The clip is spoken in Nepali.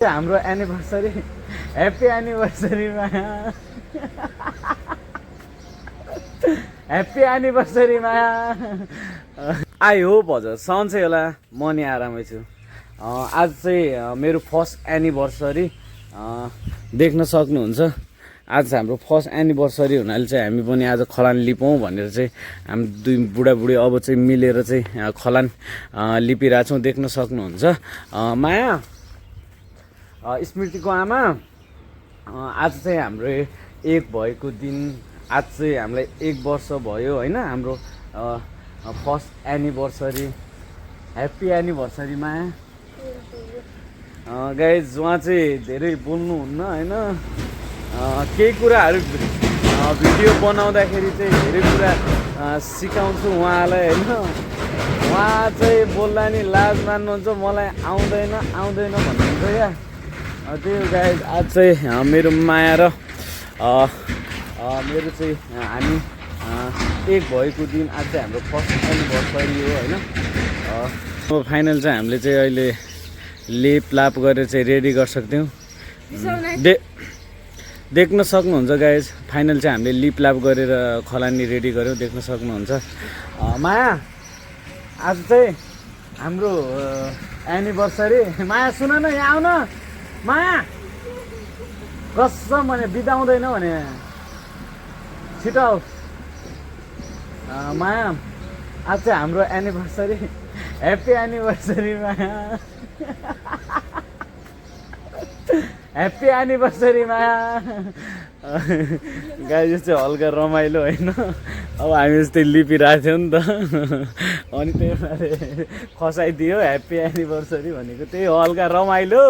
हाम्रो anniversary happy anniversary Maya happy anniversary Maya I hope हजुर सन्चै होला म नि आरामै छु। आज चाहिँ मेरो फर्स्ट एनिभर्सरी देख्न सक्नुहुन्छ। आज हाम्रो फर्स्ट एनिभर्सरी हुनाले चाहिँ हामी पनि आज खलान लिपौँ भनेर चाहिँ हामी दुई बुढाबुढी अब चाहिँ मिलेर चाहिँ खलान लिपिरहेछौँ, देख्न सक्नुहुन्छ। माया स्मृतिको आमा आज चाहिँ हाम्रो एक भएको दिन, आज चाहिँ हामीलाई 1 वर्ष भयो होइन हाम्रो फर्स्ट एनिभर्सरी। ह्याप्पी एनिभर्सरी माया। गाइज उहाँ चाहिँ धेरै बोल्नुहुन्न होइन, केही कुराहरू भिडियो बनाउँदाखेरि चाहिँ धेरै कुरा सिकाउँछु उहाँलाई होइन। उहाँ चाहिँ बोल्दा नि लाज मान्नुहुन्छ, मलाई आउँदैन आउँदैन भन्नुहुन्छ क्या। त्यही गाइज आज चाहिँ मेरो माया र मेरो चाहिँ हामी एक भएको दिन आज चाहिँ हाम्रो फर्स्ट एनिभर्सरी हो होइन। अब फाइनल चाहिँ हामीले चाहिँ अहिले लेपलाप गरेर चाहिँ रेडी गरिसक्थ्यौँ। देख्न सक्नुहुन्छ गाइज, फाइनल चाहिँ हामीले लिपलाप गरेर खलानी रेडी गऱ्यौँ, देख्न सक्नुहुन्छ। माया आज चाहिँ हाम्रो एनिभर्सरी। माया सुन न, यहाँ आउन माया, कसम भने बिताउँदैन भने छिटो आऊ। माया आज चाहिँ हाम्रो एनिभर्सरी, ह्याप्पी एनिभर्सरी माया ह्याप्पी एनिभर्सरी माया। गाई चाहिँ हल्का रमाइलो होइन, अब हामी जस्तै लिपिरहेको थियौँ नि त अनि त्यही भएर खसाइदियो ह्याप्पी एनिभर्सरी भनेको, त्यही हल्का रमाइलो।